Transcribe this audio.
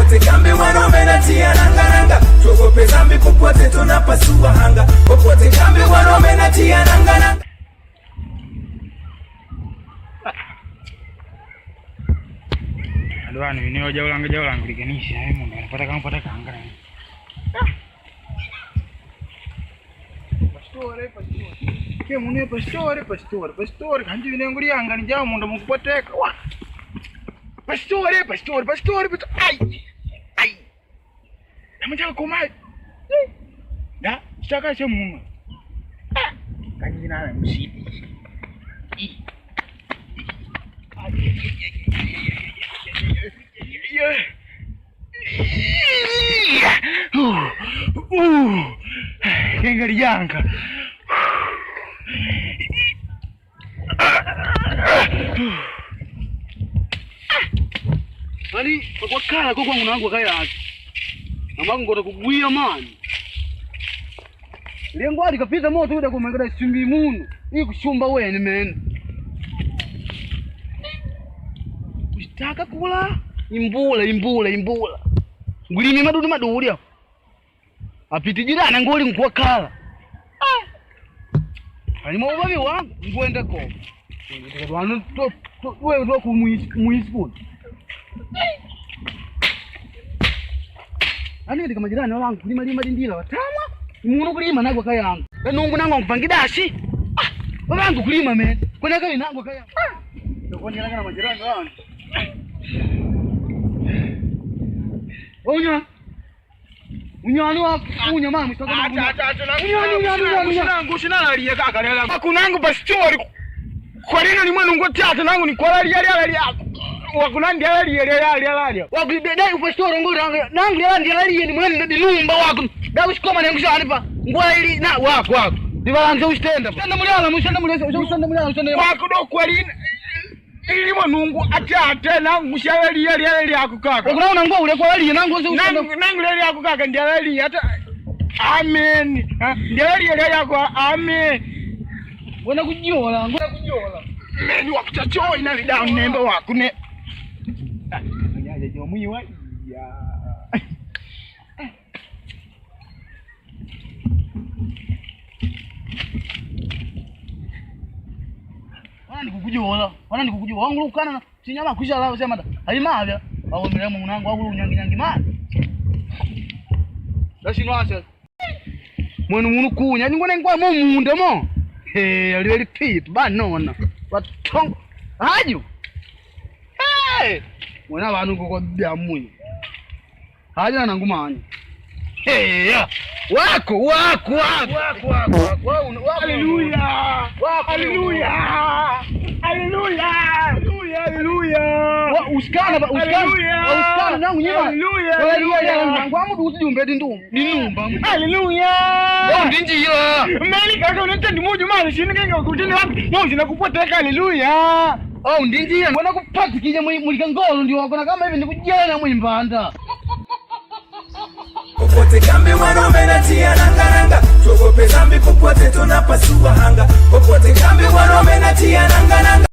Popote kambi wanaume natia nanga nanga, tuogope zambi, popote tunapasua anga. Popote kambi wanaume natia nanga nanga. Adwani vineo jaulanga jaulanga liganisha eh mundu anapata kama pata kanga. Pastore pastore. Ke mune pastore pastore pastore kanji vinengo lyanga ni jawo mundu mukupoteka. Wa. Pastore pastore pastore pastore. Ai. Ai. Namajaka komai. Da, chaka che munhu. Ah. Kanji na mshidi. Kenga lijanga. Ani kwakhala ko kwangu nangu kayaki. Amangu ngota kugwiya mani. Lengo ali kapita moto uda kumangada simbi munu. Iyi kushumba wene mene. Kushitaka kula imbula imbula imbula. Ngulimi madudu maduli apo. Apiti jirani ngoli nkuwakhala. Ah. Ali maubabi wangu ngwenda ko. Wanu to to wewe to kumuisi kuno. Ani katika majirani wangu kulima lima lindila watama muno kulima nagwa kayanga nungu nangu nkupangidashi ah wangu kulima me kwena kai nagwa kayanga ah na majirani wangu unywa unywa wa unywa mama Acha acha acha ushinalalia kaka lela. Kunangu pastori. Kwa nini ni mwenu ngotata nangu ni kwa lalia lalia. Wakunandi lalia lalia lalia. Wakudai upastori ngoli nangu yala ndialalie ni mwene ndinumba wako da ushikoma nengu shani pa ngwa ili na wako wako ndibalanze ushitenda tenda mulyala mushenda mulyala ushenda mulyala ushenda Wako do kwa lini ili mwanungu atate nangu mushalalia lalia lyako kaka. Ukunaona ngwa ule kwa lalia nangu Nangu nangu lalia yako kaka ndialalia hata amen. Ndialalia lyako amen. Ngona kujola ngona kujola Meni wakuchacho ina down nembe wako ne. Nyaja jomwiwa ya. Wana ndikukujola wana ndikukujola wangu lukana na chinyama kushala sema da haimavya awomele munangu wangu nyangi nyangi mali dashinwasha mwenu munu kunya ningona ngwa mo munda mo he aliweli pipi banona batongo haju hey mwena vanhu ngoko bya munyu haja nangu mani hey wako wako wako wako wako wako Haleluya. Haleluya. Haleluya. Haleluya. Haleluya. Usikana usikana Haleluya. usikana nangu nyima Haleluya. Haleluya. nangu amudu usijumbe dindu dinumba Haleluya. ndinjila Meli kaka unaita ndi muju mali shini kenga kutini wapi? No shina kupoteka haleluya. Oh ndinjila mbona kupatikije mulikangolo ndio wakona kama hivi ndikujela mwimbanda Popote kambi wanaume natia nanga nanga, tuogope zambi, popote tunapasua anga. Popote kambi wanaume natia nanga nanga.